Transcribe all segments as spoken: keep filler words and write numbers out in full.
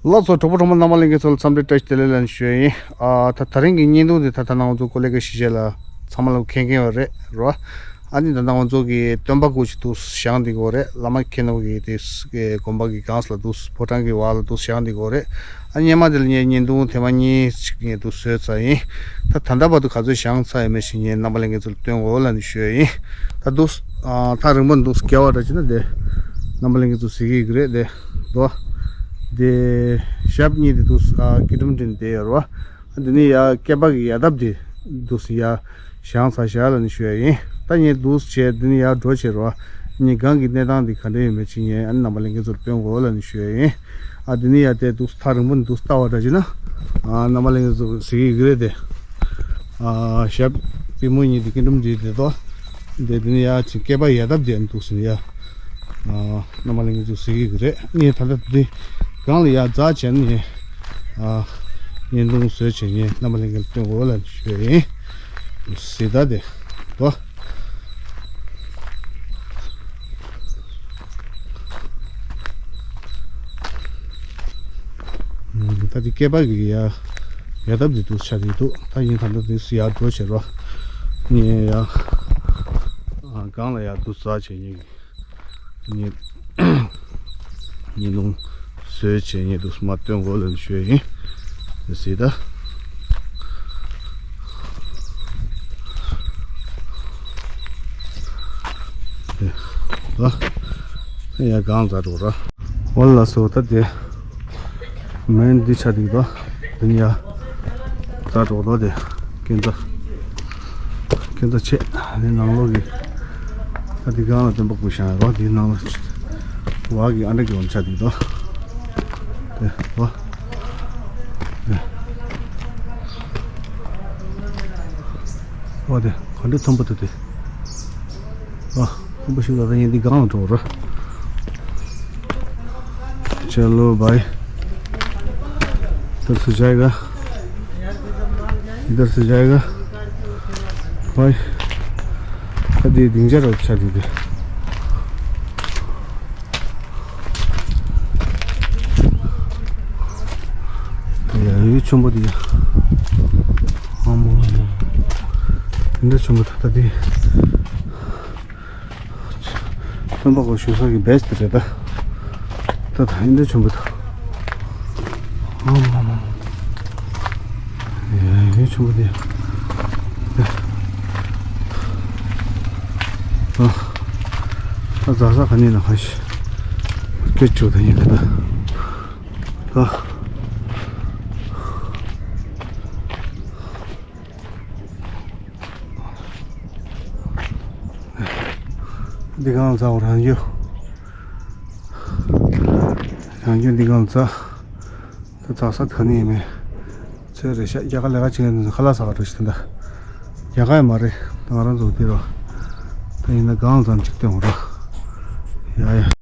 ལགས་སོ། གྲོགས་པོ་གྲོགས་མོ་རྣམ་པ་ལྷན་རྒྱས་ཚོ་ལ་འཚམས་འདྲི་བཀྲ་ཤིས་བདེ་ལེགས་ལབ་ནས་ཞུ་ཡ་ཡིན། ཨ་ད་ད་རིང་གི་བརྙན་ཐུང་འདི་ད་ད་ནང་ང་ཚོ་ཀོ་ལི་གྷལ་གཞིས་བྱེས་ལ་ཚང་མ་ལ་མཁྱེན་མཁྱེན་པ་རེད་རོ། ཨ་ནི་ད་ལྟ་ང་ཚོ་གི་སྟོན་པ་སྐུ་ཅིག་འདུག་བཞེངས་བསྡད་ཀྱི་ཡོད་རེད། བླ་མ་མཁྱེན་ནོར་གྱི་དེ་དགོན་པ་གི་སྒང་ལ་འདུག་ཕོ་བྲང་གི་བར་ལ་འདུག་བཞེངས་བསྡད་ཀྱི་ཡོད་རེད། ཨ་སྔོན་མ་དེ་ལ་ངས་བརྙན་ཐུང་ཐེངས་མ་གཉིས་ཅིག་ངས་འདུག་བཟོས་ཚར་ཡིན། ད་ད་ལྟ་བར་དུ་ག་ཚོད་བཞེངས་ཚར་ཡོད་མེད་ཞིག་ངས་རྣམ་པ་ལྷན་རྒྱས་ཚོ་ལ་སྟོན་དགོས་ལབ་ནས་ཞུ་ཡ་ཡིན། ད་འདུག་ཨ་ཐག་རིང་པོ་འདུག་བརྒལ་བ་འདྲ་བྱས་ན་དེ་རྣམ་པ་ལྷན་རྒྱས་ཚོ་གཟིགས་ཀྱི་ཡོད་རེད་དེ། འདུག་དེ་ཞབས་གཉིས་དེ་འདུག་ཨ་སྐྱིལ་ཀྲུང་བསྒྲིགས་ནས་བསྡད་ཡོད་རེད་བ། འདི་ནི་ཡ་སྐེད་པ་གི་ཡ་འདབ་དེ་འདུག་སེ་ཡ་བཞེངས་ཚར་བཞག་ལབ་ནས་ཞུ་ཡ་ཡིན། ད་ངས་འདུག་སེ་བྱས་འདི་ནི་ཡར་འགྲོ་བྱས་རོ། ངས་སྒང་གི་གནས་སྟངས་འདི་ག་འདྲ་ཡོད་མེད་ཅིག་ངས་ཨ་ནི་རྣམ་པ་ལྷན་རྒྱས་ཚོར་སྟོན་དགོས་ལབ་ནས་ཞུ་ཡ་ཡིན། ཨ་འདི་ནི་ཡ་དེ་འདུག་སེ་ཐག་རིང་པོ་ནས་འདུག་སེ་ལྟ་བ་འདྲ་བྱས་ན། ཨ་རྣམ་པ་ལྷན་རྒྱས་ཚོ་གཟིགས་ཀྱི་ཡོད་རེད་དེ། ཨ་ཞབས་པུས་མོ་གཉིས་དེ་སྐྱིལ་ཀྲུང་བསྒྲིགས་དེ་དོ། དེ་དེ་ནི་ཡ་ཅིག་སྐེད་པ་ཡ་འདབ་དེ་འདུག་སེ་ཡ། ཨ་རྣམ་པ་ལྷན་རྒྱས་ཚོ་གཟིགས་ཀྱི་ཡོད་རེད། ངས་ད་ལྟ་འདི་སྒང་ལ་ཡར་འཛེགས་བྱས་ནས་ངས་ཨ་བརྙན་ཐུང་བཟོས་བྱས་ངས་རྣམ་པ་ལྷན་རྒྱས་ལ་སྟོན་དགོས་ལབ་ཞུ་ཡ་ཡིན། གཟིགས་ད་དེ་དོ། ད་དེ་སྐེད་པ་གི་ཡ་ཡ་འདབ་དེ་འདུག་ཆགས་ཀྱི་འདུག་ད་ཡིན་ད་ལྟ་དེ་སུ་ཡར་འགྲོ་བྱེད་རོགས། ངས་ཡ་ཨ་སྒང་ལ་ཡར་འདུག་འཛེགས་བྱས་ངས་ངས་ཉིན་ལུང་བཟོས་བྱས་ངས་འདུག་མ་སྟོན་དགོས་ལབ་ཞུ་ཡ་ཡིན། དེ་གཟིགས་ད། ཨ། ཡ་སྒང་འཛེགས་འགྲོ་ར། འོ་ལགས་སོ། ད་དེ་མེན་འདི་ཆགས་འདུག་དོ། འདི་ནི་ཡ་འཛེགས་འགྲོ་དོ་དེ། སྐས་འཛེགས་སྐས་འཛེགས་བྱས་ནས་ནང་ལོགས་ཀྱི་ད་འདི་སྒང་ལ་སྟོན་པ་སྐུ་བཞེངས་ཡོད་རོ། འདི་ནང་ལ་བ་གི་ཨ་འདྲ་གི་འོ་ཆགས་འདུག་དོ། དེ་བ། དེ། འོ་དེ་ག་འདྲ་མཐོན་པོ་འདུག་དེ། ཨ། ཁོང་པ་ཞིག་ལ་ད་ཡིན་འདི་སྒང་ལ་འགྲོ་ར། चलो भाई, इधर से जाएगा, इधर से जाएगा भाई। ད་འདི་སྡིངས་ཆ་ར་ཆགས་འདུག་དེ། ཡ་ཡུལ་ཆེན་པོ་འདི་ཡ། ཨ་མ་མ། འདི་འདྲ་ཆེན་པོ་ད་ལྟ་འདི། སྟོན་པ་སྐུ་བཞུགས་ས་གི་བེ་སི་རེད་ད། ད་ད་འདི་འདྲ་ཆེན་པོ་ད། ཨ་མ་མ་མ། ཡ་ཡུལ་ཆེན་པོ་འདི། ཨ། ད་འཛེགས་ས་ག་ནས་ན་ཁ་ཤས། སྐད་ཅོ་ད་ཡིན་ད་ད། ད། འདི་སྒང་འཛེགས་རང་རྒྱུ། རང་རྒྱུ་འདི་སྒང་འཛེགས། ད་འཛེགས་ས་ག་ནས་ཡིན་མིན། ཚོད་རེད་ཤག་རྒྱ་གར་ལས་ཀ་བྱེད་མཁན་ཚོ་ཁ་ལག་ཟ་ག་འགྲོ་ཤག་ད། རྒྱ་གར་ཡང་མ་རེད། ད་ང་རང་ཚོ་འདི་རོ། ད་ཡིན་ན་སྒང་ཙམ་ཅིག་སྟོན་རོགས། ཡ་ཡ།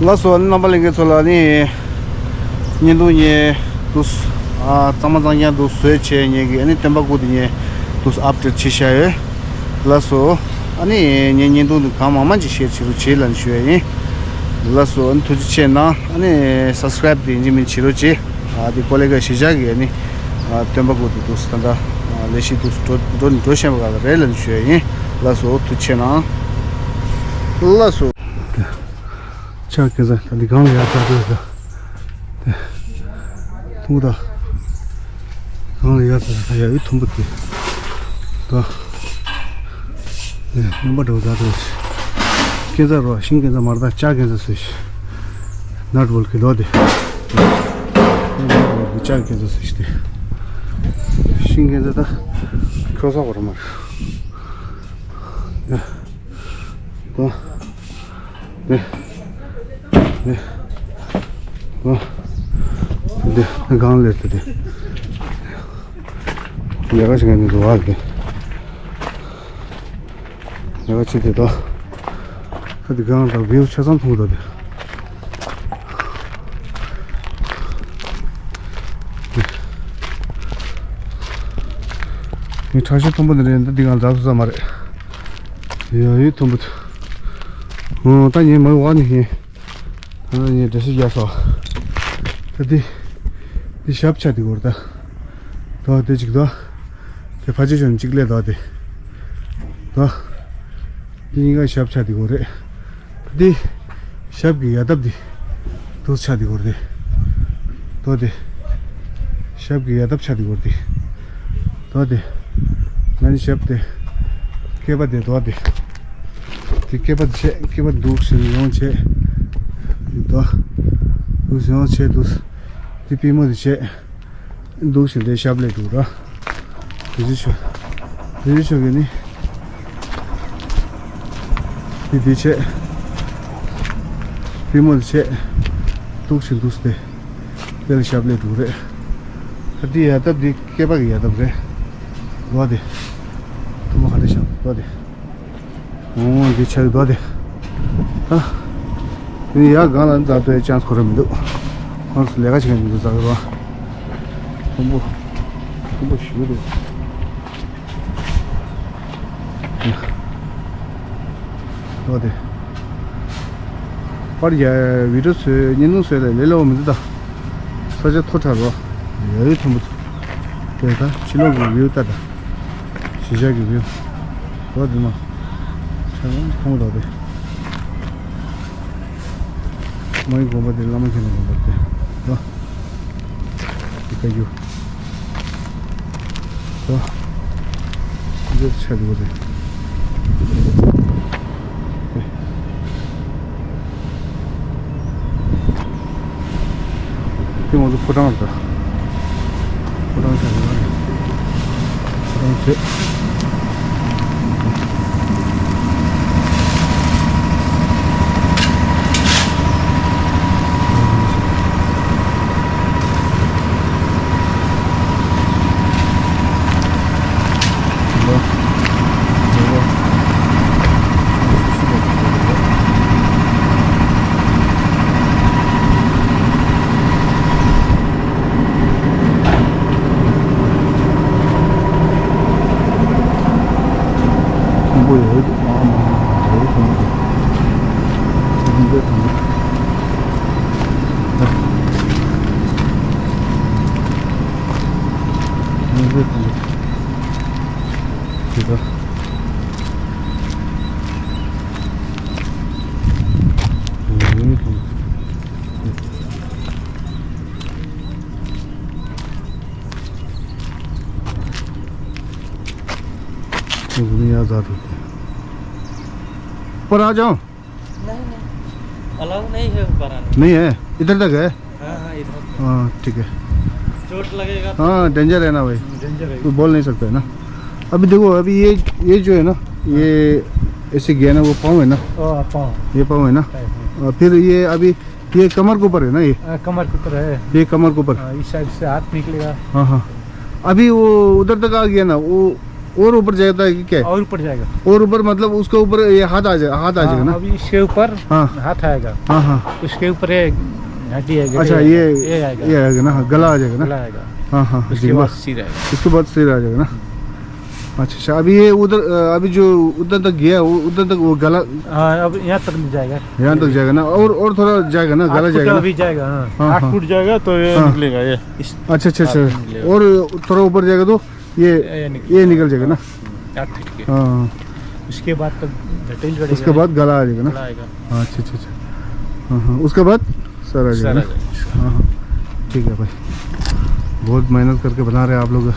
ལགས་སོ། ཨ་ནི་རྣམ་པ་ལྷན་རྒྱས་ཚོ་ལ་ཨ་ནི་བརྙན་ཐུང་ངས་འདུག་ཨ་གཙང་མ་གཙང་རྐྱང་འདུག་བཟོས་བྱས་ངས་ཀྱི་ཨ་ནི་སྟོན་པ་སྐུ་དེ་ངས་འདུག་ཨབ་ཌེཊ་བྱེད་བཞག་ཡོད། ལགས་སོ། ཨ་ནི་ངས་བརྙན་ཐུང་འདི་གང་མང་མང་ཅིག་ཤེར་བྱེད་རོགས་བྱེད་ལབ་ནས་ཞུ་ཡ་ཡིན། ལགས་སོ། ཨ་ནི་ཐུགས་རྗེ་ཆེ་གནང་། ཨ་ནི་སབ་སི་ཀ་རེབ་དེ་ཡིན་གཅིག་མིན་གཅིག་བྱེད་རོགས་བྱེད། ཨ་དེ་ཀོ་ལེ་ག་གཞིས་ཆགས་ཀྱི་ཨ་ནི་ཨ་སྟོན་པ་སྐུ་དེ་འདུག་ད་ལྟ་ཨ་ལས་གཞི་འདུག་འགྲོ་འགྲོ་འགྲོ་བཞིན་པ་ག་ལ་རེད་ལབ་ནས་ཞུ་ཡ་ཡིན། ལགས་སོ། ཐུགས་རྗེ་ཆེ་གནང་། ལགས་སོ། ཕྱག་སྐྱེ་ས་ད་འདི་གང་ལ་ཡར་ཚ་འགྲོ་ཡོད་ད། ཐུང་ད། གང་ལ་ཡར་ཚ་ད་ཡ་ཡུལ་ཐུམ་པོ་དེ། ད། ནས་རྣམ་པ་འགྲོ་ད་འགྲོ་ཞིག་སྐྱེ་ས་རོ་ཤིང་སྐྱེ་ས་མར་ད་ལྕགས་སྐྱེ་ས་སུ་ཞིག་ནར་བོལ་གི་ལོ་དེ། ནར་བོལ་གི་ལྕགས་སྐྱེ་ས་སུ་ཞིག་དེ། ཤིང་སྐྱེ་ས་ད། ཁྱོ་ས་བར་མར། ཡ། ད། ནས། ནས། ཨ། འདི་གང་ལེར་དུ་དེ། ལས་ཀ་བྱེད་མཁན་འདི་འདུག་ཨ་དེ། ལས་ཀ་བྱེད་དེ་དོ། ཨ་དེ་གང་དང་བེའུ་ཆ་ཚང་མཐོང་དོ་དེ། ངས་ཁྲག་ཤེད་མཐོན་པོ་འདི་རེད་འདི་འདི་གང་འཛག་ཐུབ་ས་མ་རེད། ཡ་ཡུལ་མཐོན་པོ་འདུག་ཨོ་ད་ངས་མ་འོག་ནས་ཡིན། ཨ་ནི་འདྲ་ཞིག་རྒྱག་སོ། ད་འདི། འདི་ཞབས་ཆ་འདི་གོ་ར་ད། དོ་དེ་གཅིག་དོ། དེ་ཕ་ཆེ་ཆུང་གཅིག་ལས་དོ་དེ། དོ། འདི་གཉིས་ཀ་ཞབས་ཆ་འདི་གོ་རེད། ད་འདི། ཞབས་ཀྱི་ཡ་ཐབ་འདི། དུ་ཆ་འདི་གོ་རེད། དོ་དེ། ཞབས་ཀྱི་ཡ་ཐབ་ཆ་འདི་གོ་རེད། དོ་དེ། ང་ནི་ཞབས་དེ། སྐེད་པ་དེ་དོ་དེ། དེ་སྐེད་པ་བྱས་སྐེད་པ་འདུག་ཟེར་ཡོང་བྱས། དོ། འདུག་ཟེར་ཡོང་བྱས་འདུག་དེ་པུས་མོ་དེ་བྱས། འདུག་ཟེར་དེ་ཞབས་ལས་འདུག་ར། དེ་ཚོ་ཆོ། དེ་ཚོ་ཆོ་གི་ནི། དེ་དེ་བྱས། པུས་མོ་དེ་བྱས། འདུག་ཟེར་འདུག་ཟེར་དེ། དེ་ལ་ཞབས་ལས་འདུག་རེད། ད་དེ་ཡ་ཐབ་དེ་སྐེད་པ་གི་ཡ་ཐབ་རེད། ལོ་དེ། ཐུམ་མ་ག་རེ་ཤང་ལོ་དེ། ཨོ་འདི་ཆགས་འདུག་དེ། ད། དེ་ཡ་གང་ལ་འཛག་པའི་ཅན་ཁོ་ར་མི་འདུག་ཁོང་ཚོ་ལས་ཀ་བྱེད་མཁན་མི་འདུག་འཛག་གི་རོ། ཁོང་པོ། ཁོང་པོ་ཞུ་རེད། ལོ་དེ། པར་ཡ་བི་ཌིའོ་བཟོས་བརྙན་ཐུང་བཟོས་ལ་ལས་སླ་བོ་མི་འདུག་ད། ས་ཆ་མཐོ་དྲགས་རོ། ཡ་ཡོད་མཐོན་པོ་འདུག་དེ་ད་ཕྱི་ལོགས་ཀྱི་བིའུ་ལྟ་ད། གཞིས་ཆགས་ཀྱི་བིའུ། ལོ་དེ་མ། ཆ་ཚང་མཐོང་གི་འདུག་དེ། མ་ཡི་དགོན་པ་དེ་བླ་མ་མཁྱེན་པའི་དགོན་པ་དེ། ལོ། དེ་ཀ་ཡུ། ལོ། འདི་ཆ་འདུག་དེ། དེ་ང་ཚོ་ཕོ་བྲང་རེད། ཕོ་བྲང་ཆགས་ཡོད་རེད། ཕོ་བྲང་བྱེད། ཁོང་པོ་ཡོད་དེ་མ་མ་མ་ཡོད་དེ་མ་དེ་ཁོང་པོ་དང་་ཁོང་པོ་དང་། ཞེས་པ། ऊपर आ जाओ। नहीं, नहीं। अलाउ नहीं है ऊपर आने। नहीं है, इधर तक है। हाँ, हाँ, इधर। हाँ, ठीक है। चोट लगेगा तो हाँ, डेंजर है ना भाई। हम्म, डेंजर है। कोई बोल नहीं सकता है ना। अभी देखो, अभी ये, ये जो है ना, ये ऐसे गया ना, वो पाँव है ना। ओ, पाँव। ये पाँव है ना। है, है। और फिर ये अभी, ये कमर के ऊपर है ना, ये। हाँ, कमर के ऊपर है। ये कमर के ऊपर। हाँ, इस साइड से हाथ निकलेगा। हाँ, हाँ। अभी वो उधर तक आ गया ना, वो और ऊपर जाता है कि क्या? और ऊपर जाएगा। और ऊपर मतलब उसके ऊपर ये हाथ आ जाए, हाथ आ जाएगा हाँ, ना? अभी इसके ऊपर हाँ। हाथ आएगा। हाँ, हाँ। उसके ऊपर ये हड्डी आएगा, अच्छा, ये ये, ये आएगा। ये आएगा ना, हाँ, गला आ जाएगा ना? गला आएगा। हाँ, हाँ, हाँ, उसके जी, बाद वाह। सिर आएगा। उसके बाद सिर आ जाएगा ना? अच्छा, अच्छा, अभी ये उधर, अ, अभी जो उधर तक गया, वो उधर तक वो गला हाँ, अब यहाँ तक जाएगा। यहाँ तक जाएगा ना? और, और थोड़ा जाएगा ना, गला आठ फुट जाएगा ना? अभी जाएगा, हाँ। हाँ, आठ हाँ। फुट जाएगा तो ये हाँ। निकलेगा, ये। इस अच्छा, अच्छा, आठ अच्छा। फुट निकलेगा। और थोड़ा ऊपर जाएगा तो ये, ये निकल ये निकल जाएगा ना? आठ फीट के। हाँ। उसके बाद तो डिटेल करेगा। उसके बाद गला आ जाएगा ना? गला आएगा। हाँ, अच्छा, अच्छा, अच्छा। हाँ, हाँ। उसके बाद सर आ जाएगा सर ना? आ जाएगा। हाँ, हाँ। ठीक है भाई, बहुत मेहनत करके बना रहे हैं आप लोग,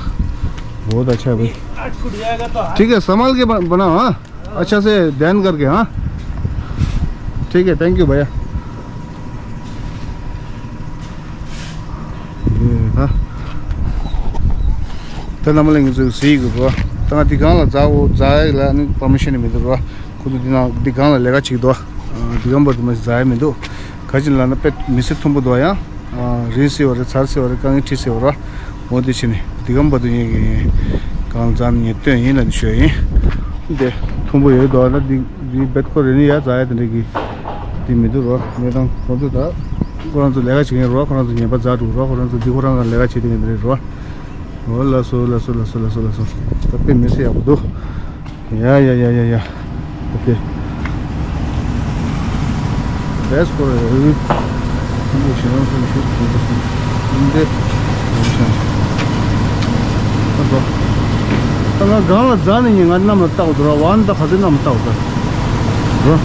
बहुत अच्छा है भाई। आठ फुट जाएगा तो ठीक है, संभाल के ब-, बनाओ, हाँ, अच्छा से ध्यान करके, हाँ, ठीक है, thank you भैया। ད་ད་རྣམ་པ་ལྷན་རྒྱས་ཚོས་གཟིགས་ཀྱི་རེད་བ། ད་ང་འདི་སྒང་ལ་འཛེག་འོ་འཛེག་ཡག་ལ་ནི་པར་མི་ཤན་མི་འདུག་རེད་བ། ཁོ་ཚོ་འདི་ནང་འདི་སྒང་ལ་ལས་ཀ་བྱེད་ཀྱི་འདུག་བ། འདི་སྒང་བར་དུ་མ་འཛེག་ཡག་མི་འདུག་ག་ཅི་ལབ་ན་དཔེ་མི་སེར་མཐོན་པོ་འདུག་ཡང་། རིན་སེལ་བ་རེད། ཚར་སེལ་བ་རེད། དཀའ་ངལ་འཕྲད་སེལ་བ་རེད་བ། འོ་དེ་བྱས་ནས་འདི་སྒང་བར་དུ་ངས་ཀྱི་སྒང་ལ་འཛེག་ནས་ངས་སྟོན་ཡིན་ལབ་ནས་ཞུ་ཡག་ཡིན། འདི་མཐོན་པོ་ཡོད་འདུག་ན་འདི་འདི་རྦད་ཁོ་རེ་ནི་ཡར་འཛེག་ཡག་དེ་འདྲ་གི་འདི་མི་འདུག་རེད་བ། ངས་དང་ཁོ་ཚོ་ད་ཁོ་རང་ཚོ་ལས་ཀ་བྱེད་མཁན་རེད་བ། ཁོ་རང་ཚོ་ཉེས་པ་འཛེག་འགྲོ་རེད་བ། ཁོ་རང་ཚོ་འདི་ཁོ་རང་གི་ལས་ཀ་བྱེད་མཁན་རེད་བ། འོ་ལགས་སོ་ལགས་སོ་ལགས་སོ་ལགས་སོ་ལགས་སོ། ད་དཔེ་མི་སྲིད་ཡག་པོ་འདུག་ཡ་ཡ་ཡ་ཡ་ཡ། ཨོ་ཁེ། བེས་ཁོ་རེ་ཡོད། ཁོང་ཚོ་ཞེ་དྲག་ཁོང་ཚོ་ཁོང་ཚོ་ཁོང་ཚོ་ཁོང་ཚོ། ད་ང་སྒང་ལ་འཛེག་ནས་ཉིན་ང་གནམ་ལ་བལྟ་དགོས་འདུག་ར། ཝང་ད་ག་ཚོད་གནམ་ལ་བལྟ་དགོས་འདུག་ར།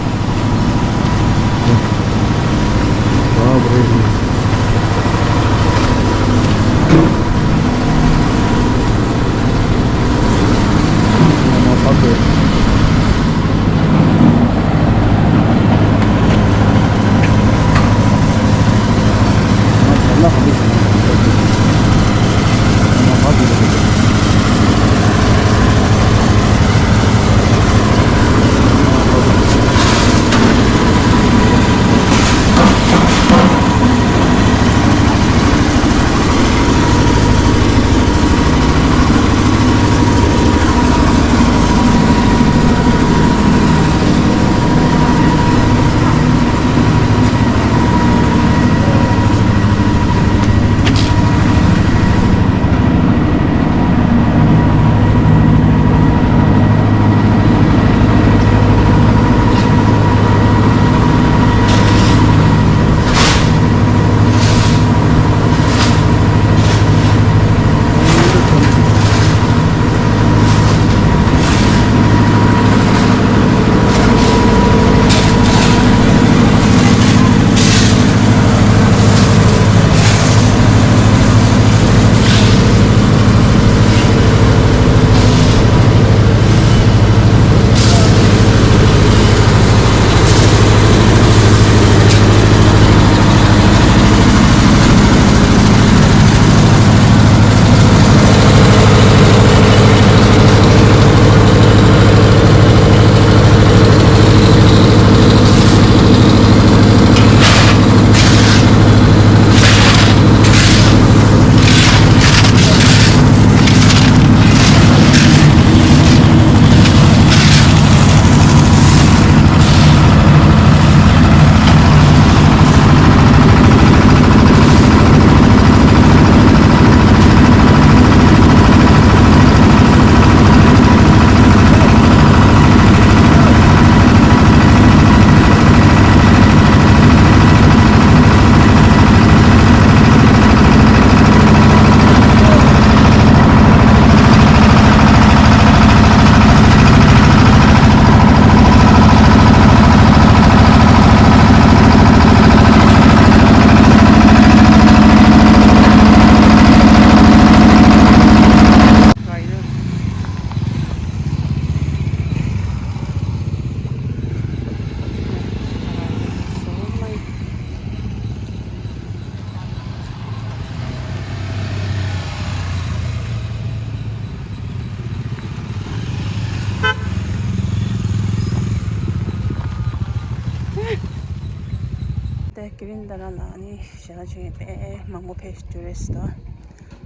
དེ་ཀི་རིན་དྷ་ར་ལ་ནི་ཞེ་དྲག་ཅིག་དཔེ་མང་པོ་ཕེབས་ཀྱི་རེད་ཟེར་དོ།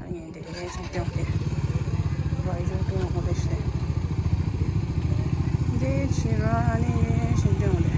ཨ་ནི་དེ་གའི་ཆ་སྐྱོང་དེ་བ་ཡོད་དུ་ཡོང་བ་རེད་ཤག་ཕྱི་ར་ནི་ཤིན་ཅང་ལ་